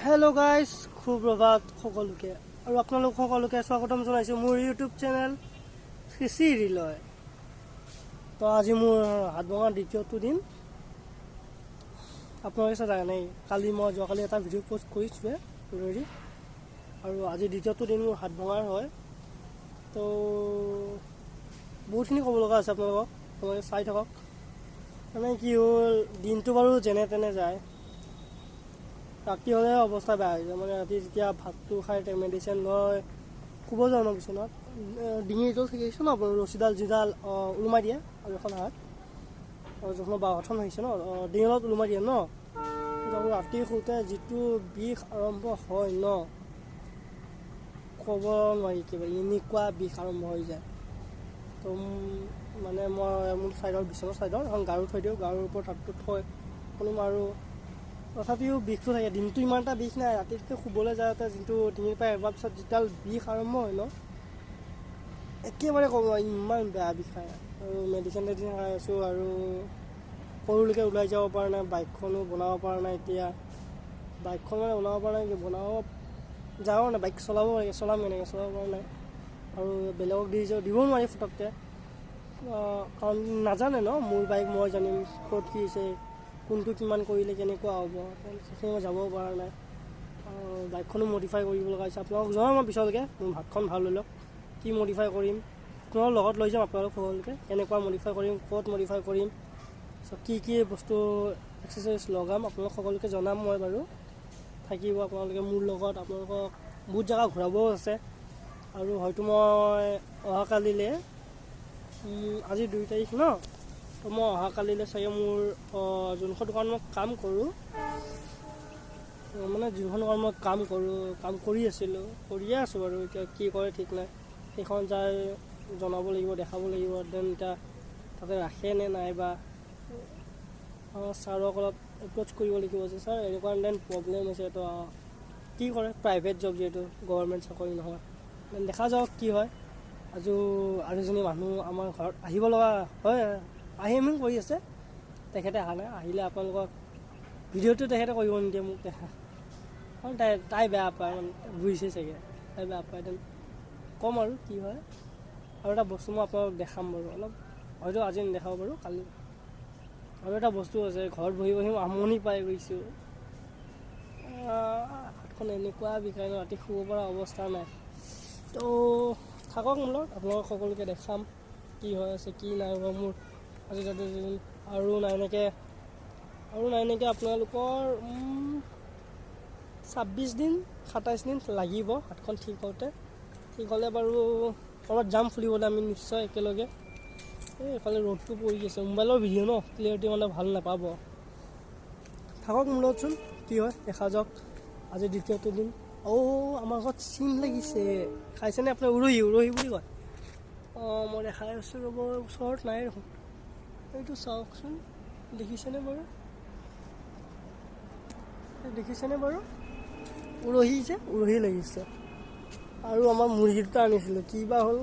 Hello' guys, সুপ্ৰভাত সকলোকে আৰু আপোনালোক সকলোকে স্বাগতম জনাইছোঁ মোৰ ইউটিউব চেনেল কৃষি ৰিলয়। তো আজি মোৰ হাত ভঙাৰ দ্বিতীয়টো দিন। আপোনালোকে চাগে জানেই, কালি মই যোৱাকালি এটা ভিডিঅ' পষ্ট কৰিছোঁৱে অলৰেডি আৰু আজি দ্বিতীয়টো দিন মোৰ হাত ভঙাৰ হয়। তো বহুতখিনি ক'ব লগা আছে আপোনালোকক, আপোনালোকে চাই থাকক। মানে কি হ'ল, দিনটো বাৰু যেনে তেনে যায়, ৰাতি হ'লে অৱস্থা বেয়া হৈ যায়। মানে ৰাতি যেতিয়া ভাতটো খাই মেডিচিন লৈ শুব যাওঁ ন বিচনাত, ডিঙিটো থাকিছে ন ৰছীডাল যিডাল ওলোমাই দিয়ে আৰু এখন হাত আৰু যোনখন বাওঁহাতখন আহিছে ন ডিঙিৰ লগত ওলোমাই দিয়ে ন, ৰাতি শুওঁতে যিটো বিষ আৰম্ভ হয় ন, ক'ব নোৱাৰি, কিবা এনেকুৱা বিষ আৰম্ভ হৈ যায়। তো মানে মই মোৰ ছাইডৰ বিচনাৰ ছাইডৰ এখন গাৰু থৈ দিওঁ, গাৰুৰ ওপৰত হাতটো থৈ কোনো আৰু তথাপিও বিষটো থাকে। দিনটো ইমান এটা বিষ নাই, ৰাতিটো শুবলৈ যাওঁতে যোনটো ডিঙিৰ পৰা এৰোৱাৰ পিছত যিডাল বিষ আৰম্ভ হয় ন, একেবাৰে ক'ব নোৱাৰি, ইমান বেয়া বিষায়। আৰু মেডিচিন চেডিচিন খাই আছোঁ আৰু সৰুলৈকে ওলাই যাব পৰা নাই, বাইকখনো বনাব পৰা নাই। এতিয়া বাইকখন মানে বনাব পৰা নাই, বনাব যাওঁ নাই, বাইক চলাব লাগে, চলাম কেনেকৈ, চলাব পৰা নাই। আৰু বেলেগক দি দিবও নোৱাৰি ফটককৈ, কাৰণ নাজানে ন মোৰ বাইক, মই জানিম ক'ত কি হৈছে, কোনটো কিমান কৰিলে কেনেকুৱা হ'ব, সেইখিনি মই যাব পৰা নাই। আৰু বাইকখনো মডিফাই কৰিব লগা হৈছে। আপোনালোকক জনাম মই পিছলৈকে, মোৰ হাতখন ভাল হৈ লওক, কি মডিফাই কৰিম আপোনালোকৰ লগত লৈ যাম আপোনালোক সকলোকে, কেনেকুৱা মডিফাই কৰিম, ক'ত মডিফাই কৰিম, কি কি বস্তু এক্সেচৰিজ লগাম আপোনালোক সকলোকে জনাম মই বাৰু। থাকিব আপোনালোকে মোৰ লগত, আপোনালোকক বহুত জেগা ঘূৰাবও আছে। আৰু হয়তো মই অহাকালিলৈ, আজি 2 তাৰিখ ন, তো মই অহাকালিলৈ চাগে মোৰ যোনখন দোকানত মই কাম কৰোঁ, মানে যোনখন দোকানত মই কাম কৰোঁ, কাম কৰি আছিলোঁ, কৰিয়ে আছোঁ বাৰু, এতিয়া কি কৰে ঠিক নাই, সেইখন যাই জনাব লাগিব, দেখাব লাগিব। Then এতিয়া তাতে ৰাখে নে নাই বা ছাৰক অলপ এপ্ৰ'চ কৰিব লাগিব যে ছাৰ এনেকুৱা then problem হৈছে, তো কি কৰে, প্ৰাইভেট জব যিহেতু গভৰ্ণমেণ্ট চাকৰি নহয়, then দেখা যাওক কি হয়। আজিও আৰু এজনী মানুহ আমাৰ ঘৰত আহিব লগা হয়, আহিম কৰি আছে, তেখেতে অহা নাই। আহিলে আপোনালোকক ভিডিঅ'টো তেখেতে কৰিব নিদিয়ে মোক দেখা, কাৰণ তাই বেয়া পায়, মানে বুজিছে চাগে, তাই বেয়া পায়। Then ক'ম আৰু কি হয়। আৰু এটা বস্তু মই আপোনালোকক দেখাম বাৰু অলপ, হয়তো আজি নেদেখাব পাৰোঁ, কালি। আৰু এটা বস্তু আছে, ঘৰত বহি বহি মই আমনি পাই গৈছোঁ, হাতখন এনেকুৱা বিষায় ন, ৰাতি শুব পৰা অৱস্থা নাই। তো থাকক মোৰ লগত, আপোনালোকক সকলোকে দেখাম কি হৈ আছে কি নাই হোৱা মোৰ আজি তাতে। আৰু নাই এনেকৈ, আৰু নাই এনেকৈ আপোনালোকৰ 26 দিন 27 দিন লাগিব হাতখন ঠিক হওঁতে। ঠিক হ'লে বাৰু ক'ৰবাত যাম ফুৰিবলৈ আমি নিশ্চয় একেলগে। এই এইফালে ৰ'দটো পৰি আছে, মোবাইলৰ ভিডিঅ' ন, ক্লিয়াৰিটি মানে ভাল নাপাব। থাকক মোৰ লগতচোন, কি হয় দেখা যাওক। আজি দ্বিতীয়টো দিন। অ' আমাৰ ঘৰত চিম লাগিছে, খাইছেনে আপোনাৰ? উৰহি, উৰহি বুলি কয়। অঁ মই দেখাই আছোঁ ৰ'ব, ওচৰত নাই দেখোন। এইটো চাওকচোন, দেখিছেনে বাৰু? দেখিছেনে বাৰু উৰহি যে, উৰহি লাগিছে। আৰু আমাৰ মুৰ্গী দুটা আনিছিলোঁ, কি বা হ'ল,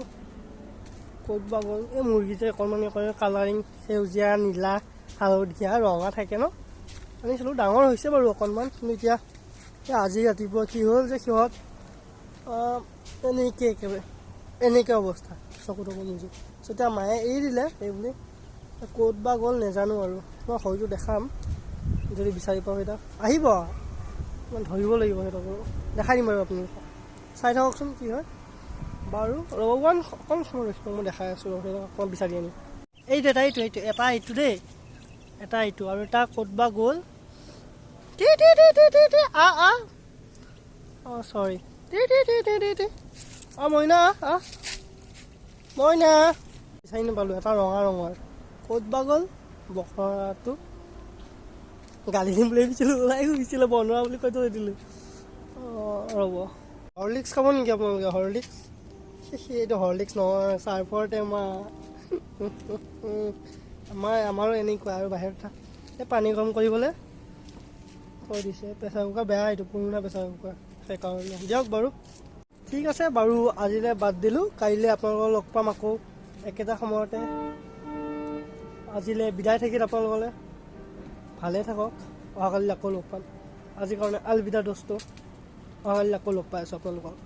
ক'ত বা গ'ল এই মুৰ্গীটো। অকণমান অকণমান কালাৰিং সেউজীয়া, নীলা, হালধীয়া, ৰঙা থাকে ন, আনিছিলোঁ, ডাঙৰ হৈছে বাৰু অকণমান। কিন্তু এতিয়া আজি ৰাতিপুৱা কি হ'ল যে সিহঁত এনেকৈ একেবাৰে এনেকৈ অৱস্থা, চকু তকু মুজি। এতিয়া মায়ে এৰি দিলে এই বুলি, ক'ত বা গ'ল নেজানো আৰু। মই হয়তো দেখাম যদি বিচাৰি পাওঁ। সেইটা আহিব, মানে ধৰিব লাগিব সিহঁতক, দেখাই দিম বাৰু, আপোনালোকক চাই থাককচোন কি হয় বাৰু। ৰ'ব অকণ সময় ৰখিব, মই দেখাই আছোঁ, ৰ'ব অকণ বিচাৰি আনিম। এইটো এটা, এইটো এইটো এটা, এইটো দেই, এটা এইটো, আৰু এটা ক'ত বা গ'ল। T T T T T T, আ আ, অঁ চৰি, T T T T T T, অঁ মইনা, আ মইনা, বিচাৰি নাপালোঁ। এটা ৰঙা ৰঙৰ ক'ত বা গ'ল বকৰাটো। গালি দিম বুলি ভাবিছিলোঁ, ওলাই গৈছিলে, বনোৱা বুলি কৈ থৈ দিলোঁ। অঁ ৰ'ব, হৰলিক্স খাব নেকি আপোনালোকে? হৰলিক্স, সেইটো হৰলিক্স নহয়, চাৰ্ফৰ টেমা। আমাৰো এনেকুৱা। আৰু বাহিৰত থাক, এই পানী গৰম কৰিবলৈ থৈ দিছে। প্ৰেছাৰ কুকাৰ বেয়া, এইটো পুৰণা প্ৰেছাৰ কুকাৰ, সেইকাৰণে দিয়ক বাৰু। ঠিক আছে বাৰু, আজিলৈ বাদ দিলোঁ, কাইলৈ আপোনালোকক লগ পাম আকৌ একেটা সময়তে। আজিলৈ বিদায় থাকিল আপোনালোকলৈ, ভালে থাকক, অহাকালি আকৌ লগ পাম। আজিৰ কাৰণে আলবিদা দোস্ত। অহাকালি আকৌ লগ পাই আছোঁ আপোনালোকক।